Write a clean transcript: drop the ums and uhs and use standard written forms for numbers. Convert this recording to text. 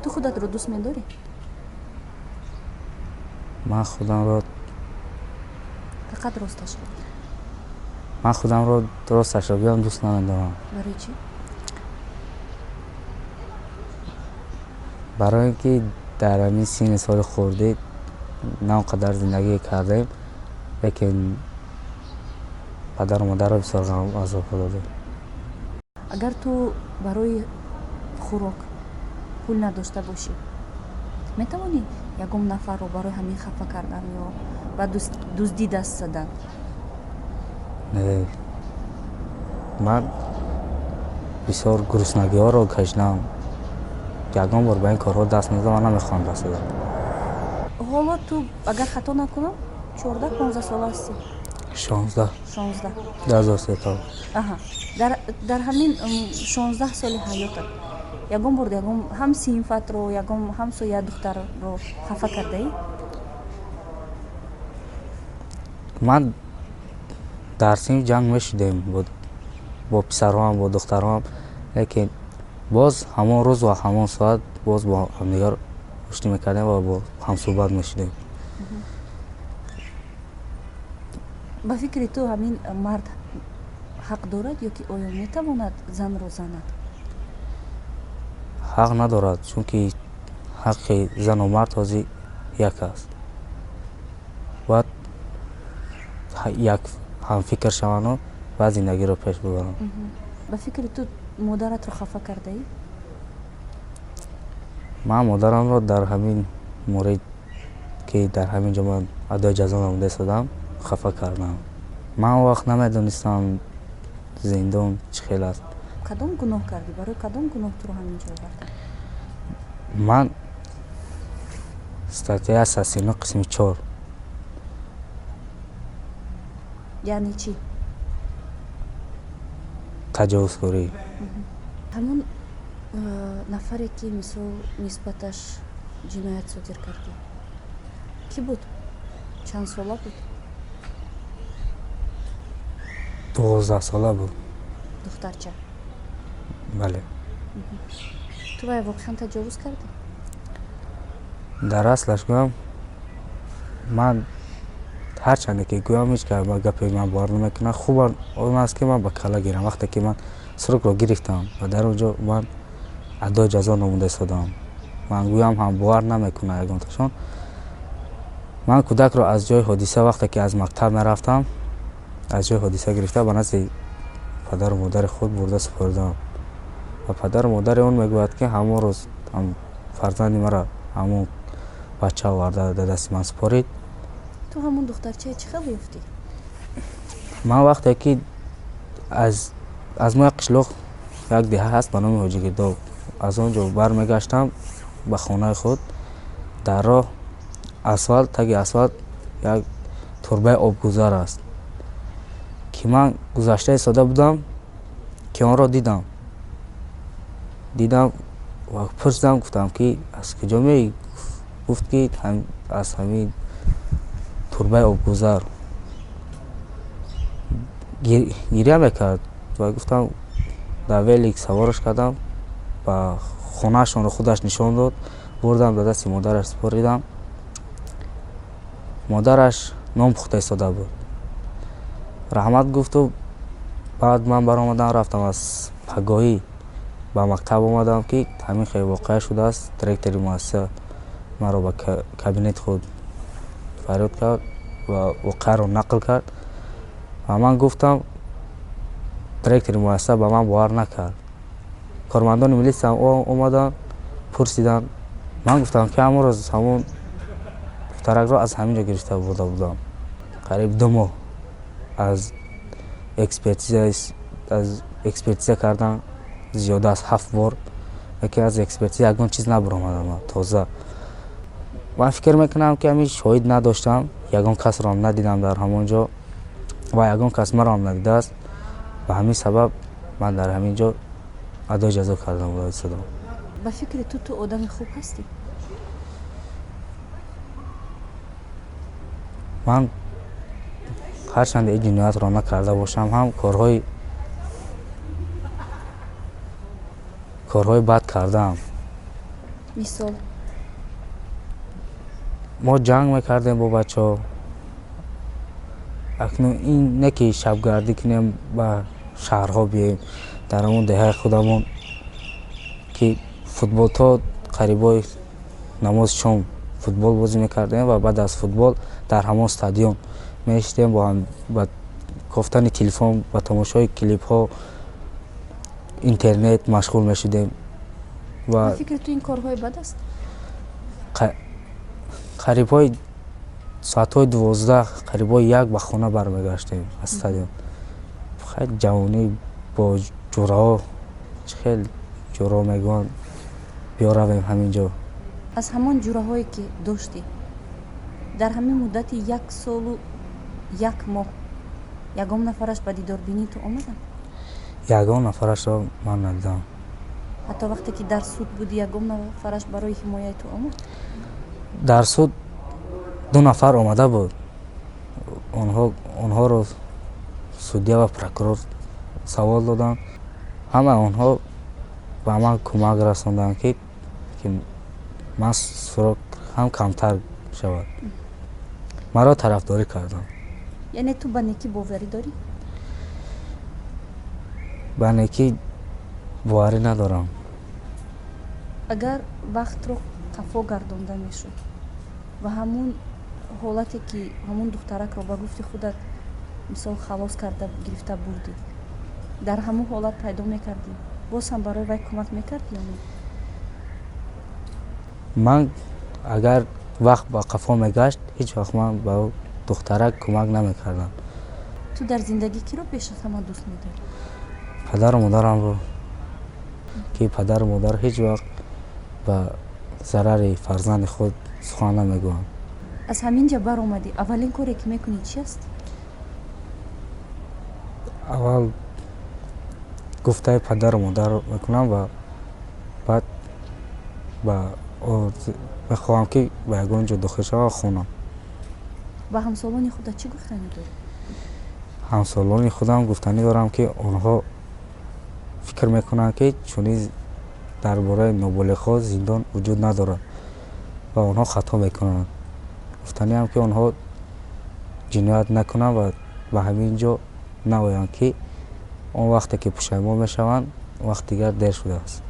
Ту худатро дӯст медорӣ? Ман худамро фақат росташро. Ман худамро росташро гӯям, дӯст намедорам. Барои чӣ? Барои ин ки дар ҳамин синни соли хурдӣ на он қадар зиндагӣ кардем, лекин падару модарро бисёр ғам азоб додем. Агар ту барои хӯрок пул надошта бошӣ, метавонӣ ягон нафарро барои ҳамин хафа кардан ё ба дуздӣ даст задан? Не, ман бисёр гуруснагиҳоро кашидам. Ягон бор ба ин корҳо даст назадам ва намехоҳам даст задам. Ҳоло ту, агар хато накунам, 14-15 сола ҳастӣ? 16. 16. 2003 то. Аҳа. Дар ҳамин 16 соли ҳаётат ягон бор ягон ҳам синфатро, ягон ҳамсоя духтарро хафа кардаӣ? Ман дар синф ҷанг мешудем бо писарҳоам, бо духтарҳоам, лекин боз ҳамон рӯз ва ҳамон соат боз бо ҳамдигар оштӣ мекардем ва бо ҳамсӯҳбат мешудем. Ба фикри ту ҳамин мард ҳақ дорад ё ки оё метавонад занро занад? Ҳақ надорад, чунки ҳаққи зану мард ҳозир як аст. Бояд як ҳамфикр шаванду ва зиндагиро пеш бибаранд. Ба фикри ту модаратро хафа кардаӣ? Ман модарамро дар ҳамин морид, ки дар ҳамин ҷо ман адои ҷазо намуда истодам, хафа кардам. Ман он вақт намедонистам зиндон чӣ хел аст. Кадом гуноҳ кардӣ? Барои кадом гуноҳ туро ҳамин ҷо оварданд? Ман статья 139 қисми 4. Яъне чӣ? Таҷовузкорӣ. Ҳамон нафаре ки мисол нисбаташ ҷиноят содир кардӣ, кӣ буд? Чанд сола буд? 12 сола буд. Духтарча? Бале. Ту вай воқеан таҷовуз кардӣ? Дар аслаш гӯям, ман ҳарчанде ки гӯям, ҳеҷ кас ба гапи ман бовар намекунад. Хуб он аст, ки ман ба калла гирам. Вақте ки ман срокро гирифтам ва дар он ҷо ман адои ҷазо намуда истодам, ман гӯям ҳам бовар намекунад ягонташон. Ман кӯдакро аз ҷои ҳодиса, вақте ки аз мактаб мерафтам, аз ҷои ҳодиса гирифта ба назди падару модари худ бурда супоридам ва падару модари он мегӯяд, ки ҳамон рӯз фарзанди маро ҳамон бача оварда дар дасти ман супорид. Ту ҳамон духтарчае чӣ хел ёфтӣ? Ман вақте ки аз мо як қишлоқ, як деҳа ҳаст ба номи Ҳоҷигирдоб, аз он ҷо бармегаштам ба хонаи худ, дар роҳ асфалт, таги асфалт як турбаи обгузар аст, ки ман гузашта истода будам, ки онро дидам. Дидам ва пурсидам, гуфтам, ки аз куҷо меоӣ? Гуфт, ки аз ҳамин турбаи обгузар. Гиря мекард ва гуфтам, дар велик савораш кардам, ба хонаашонро худаш нишон дод, бурдам ба дасти модараш супоридам. Модараш нон пухта истода буд. Раҳмат гуфту баъд ман баромадам, рафтам, аз пагоҳӣ ба мактаб омадам, ки ҳамин хел воқеа шудааст. Директори муассиса маро ба кабинети худ фарёд кард ва воқеаро нақл кард ва ман гуфтам, директори муассиса ба ман бовар накард. Кормандони милитсия омаданд, пурсиданд. Ман гуфтам, ки ҳамон рӯз ҳамон духтаракро аз ҳамин ҷо гирифта бурда будам. Қариб 2 моҳ аз экспертиза кардан, зиёда аз 7 бор, лекин аз экспертиза ягон чиз набаромадам тоза. Ман фикр мекунам, ки ҳамин шоҳид надоштам, ягон касро ҳам надидам дар ҳамон ҷо ва ягон кас маро ҳам надидааст. Ба ҳамин сабаб ман дар ҳамин ҷо адои ҷазо кардам ва истодам. Ба фикри ту, ту одами хуб ҳастӣ? Ман ҳарчанд ин ҷиноятро накарда бошам ҳам, корҳои бад кардаам. Мисол? Мо ҷанг мекардем бо бачаҳо. Акнун ин не ки шабгардӣ кунем, ба шаҳрҳо биёем, дар ҳамон деҳаи худамон ки футбол то қарибои намози шом футбол бозӣ мекардем ва баъд аз футбол дар ҳамон стадион мешидем, бо ба кофтани телефон, ба тамошои клипҳо, интернет машғул мешудем. Ва фикри ту, ин корҳои бад аст? Қарибҳои соатҳои 12, қарибҳои 1 ба хона бармегаштем аз стадион. Хай, ҷавонӣ, бо ҷураҳо, чӣ хел ҷураҳо мегӯянд, биё равем ҳамин ҷо. Аз ҳамон ҷураҳое ки доштӣ, дар ҳамин муддати як солу як моҳ ягон нафараш ба дидорбинии ту омаданд? Ягон нафарашро ман надидам. Ҳатто вақте ки дар суд будӣ, ягон нафараш барои ҳимояи ту омад? Дар суд ду нафар омада буд. Онҳоро судья ва прокурор савол доданд. Ҳама онҳо ба ман кӯмак расонданд, ки ман срок ҳам камтар шавад. Маро тарафдорӣ карданд. Яъне ту ба некӣ боварӣ дорӣ? Ба некӣ боварӣ надорам. Агар вақтро қафо гардонда мешуд ва ҳамун ҳолате ки ҳамун духтаракро, ба гуфти худат, мисол, халос карда гирифта бурдӣ, дар ҳамун ҳолат пайдо мекардӣ, боз ҳам барои вай кӯмак мекардӣ ё не? Ман агар вақт ба қафо мегашт, ҳеҷ вақт ман ба духтарак кӯмак намекардам. Ту дар зиндагӣ киро пеш аз ҳама дӯст медорӣ? Падару модарамро, ки падару модар ҳеҷ вақт ба зарари фарзанди худ сухан намегӯянд. Аз ҳамин ҷа баромадӣ, аввалин коре ки мекунӣ, чи аст? Аввал гуфтаи падару модар мекунам ва баъд ба мехоҳам, ки ба ягон ҷо дохил шавам, хонам. Ба ҳамсолони худат чӣ гуфтанӣ дорӣ? Ҳамсолони худам гуфтанӣ дорам, ки онҳо фикр мекунанд, ки чунин дар бораи ноболиғҳо зиндон вуҷуд надорад ва онҳо хато мекунанд. Гуфтаниам, ки онҳо ҷиноят накунанд ва ба ҳамин ҷо наоянд, ки он вақте ки пушаймон мешаванд, он вақт дигар дер шудааст.